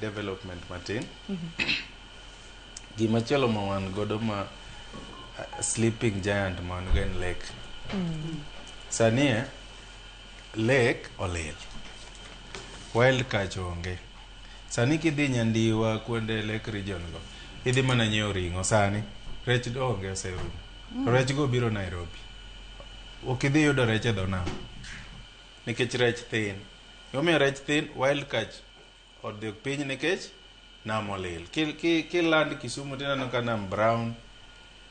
Development matin. Gimachielo ma wan godo ma sleeping giant ma wan go en lake. Sani e, lake olil. Wild catch onge. Sani kidhi Nyandiwa kuonde lake region go, idhi mana nyiewo ring'o sani. Rech onge oserumo. Rech go biro Nairobi. Ok idhi yudo rech e dho nam. Nikech rech thin. Gimomiyo rech thin, wild catch odhi piny nikech nam olil. Ki land Kisumu tineno ka nam brown.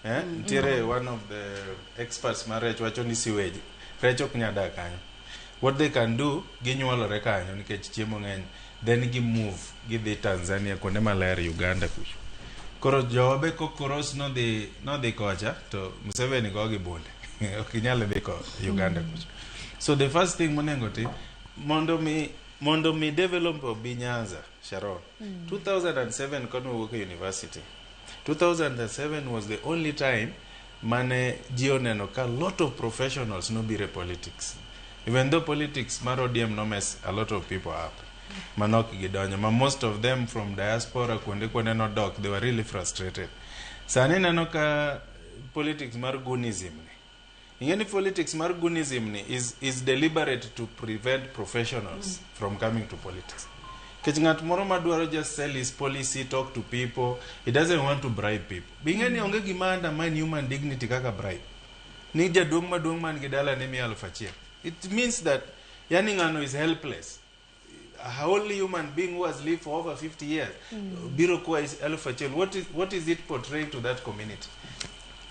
Eh? Nitiere one of the experts mar rech wacho ni sewage. Rech ok nyal dak kanyo. What they can do, ginyuolore kanyo nikech chiemo ng'eny. Then gi move, gidhi Tanzania kuonde maler, Uganda kucho. Koro jowa be kokoros nodhi kocha to Museveni go gi bunde. Ok inyal dhi ko Uganda kucho. So the first thing monego tim mondo mi develop obi Nyanza, Sharon. 2007 kane wawuok e university. 2007 was the only time mane ji oneno ka lot of professionals nobiro e politics. Even though politics mar ODM no mess a lot of people up. Manok gidonjo, ma most of them from diaspora kuonde kuonde nodok, they were really frustrated. Sani neno ka politics mar goonism ni. Ing'e ni politics mar goonism ni is deliberate to prevent professionals from coming to politics. Nikech ng'at moro madwaro just sell his policy, talk to people, he doesn't want to bribe people. Be ing'e ni onge gima undermine human dignity kaka bribe. Ni jaduong' maduong' man gi dala ne miya 1000. It means that yani ng'ano is helpless. A whole human being who has lived for over 50 years biro kwa 1000. What is it portraying to that community?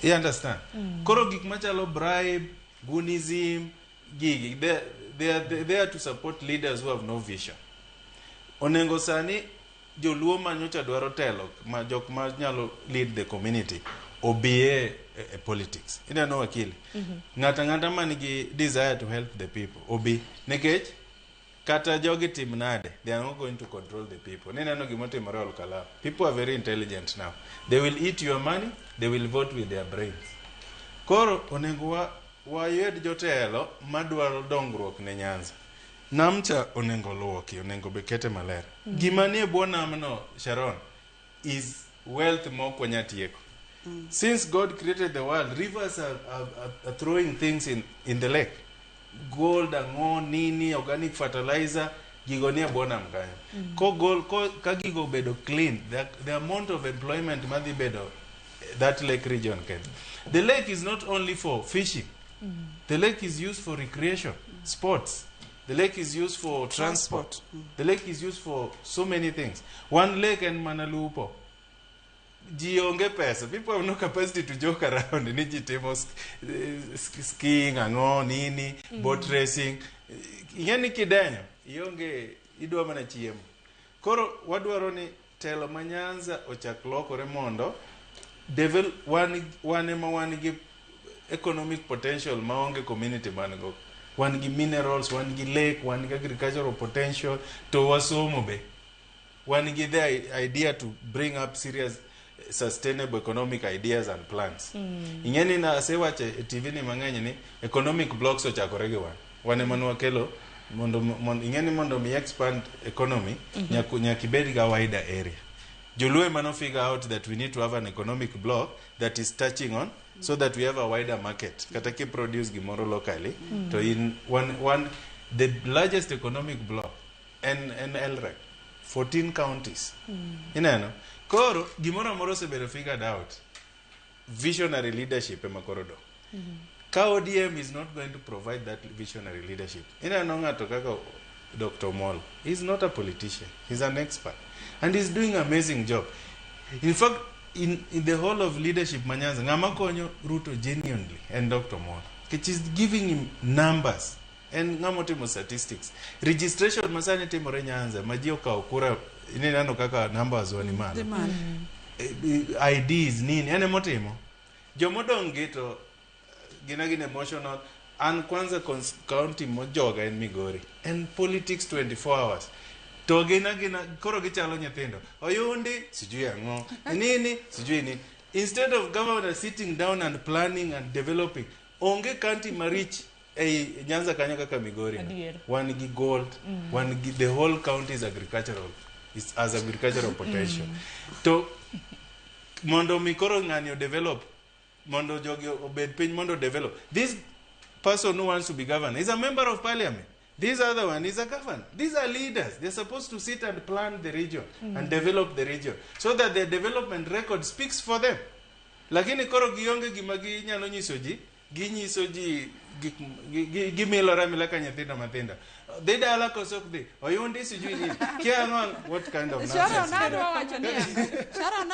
You understand? Koro gik machalo bribe, goonism, gigi, they are to support leaders who have no vision. Onego sani joluo ma nyocha dwaro telo ma jok ma nyalo lead the community obi e politics. Ineno wakili, ng'ato ang'ata man gi desire to help the people obi, nikech kata jogi tim nade, they are not going to control the people. Nineno gimotimore Olkalau. People are very intelligent now. They will eat your money, they will vote with their brains. Koro onego wa wayud jotelo madwaro dongruok ne Nyanza. Namcha onego luoki, onego be kete maler. Gima nie bwo namno, Sharon, is wealth mok wanya tieko. Since God created the world, rivers are throwing things in the lake. Gold, ang'o, nini, organic fertilizer, gigo nie bwo nam kanyo. Ko gol, ko, ka gigo obedo clean, the amount of employment madhi bedo that lake region ken. The lake is not only for fishing. The lake is used for recreation, sports. The lake is used for transport. The lake is used for so many things. One lake en mana lupo. Ji onge pesa. People have no capacity to joke around. Ni ji timo skiing, ang'o, nini, boat racing. Ing'e ni kidenyo, ionge, idwa mana chiemo. Koro wadwaro ni telo ma Nyanza ochak lokore mondo devel, wan ema wan gi economic potential maonge community man go. Wan gi minerals, wan gi lake, wan gi agricultural potential, to wasomo be. Wan gi the idea to bring up serious sustainable economic ideas and plans. Ing'e ni asewacho e TV ni mang'eny ni economic blocks ochakore gi wan. Wan ema nwakelo mondo ing'e ni mondo mi expand economy nyaka ibed ga wider area. Joluo ema no figure out that we need to have an economic block that is touching on so that we have a wider market. Kata ki produce gimoro locally to in one the largest economic block en LREC 14 counties. Ineno? Koro gimoro amora osebedo figured out. Visionary leadership ema koro dong. Ka ODM is not going to provide that visionary leadership. Ineno ng'ato kaka Dr. Omolo. He's not a politician. He's an expert. And he's doing amazing job. In fact, in the whole of leadership Manyanza, ng'ama konyo Ruto genuinely en Dr. Omolo. Which is giving him numbers. En ng'ama otimo statistics. Registration masani timore Nyanza, ma ji okawo kura, ineno kaka numbers wa ni malo. Dhi malo. IDs nini, en emotimo. Jomodong' gi to gina gin emotional. An kwanza county mojoga en Migori. En politics 24 hours. To gina gina koro gichalo nyithindo. Oyundi sijui ang'o. Nini sijui nini. Instead of governor sitting down and planning and developing, onge county marich ei Nyanza kanyo kaka Migori. Adier. Wan gi gold, wan gi the whole county is agricultural. It has agricultural potential. To mondo mi koro ng'ani o develop, mondo jogi obed piny mondo develop. This person who wants to be governor is a member of parliament. This other one is a governor. These are leaders. They're supposed to sit and plan the region and develop the region so that their development record speaks for them. Lakini koro gionge gima ginyalo nyiso ji, ginyiso ji gik gimilore amila ka nyithindo mathindo. Dhi dala koso ok dhi? Oyundi sijui nini. Kia ang'o, what kind of Sharon nonsense? adwa wacho niya. Sharon.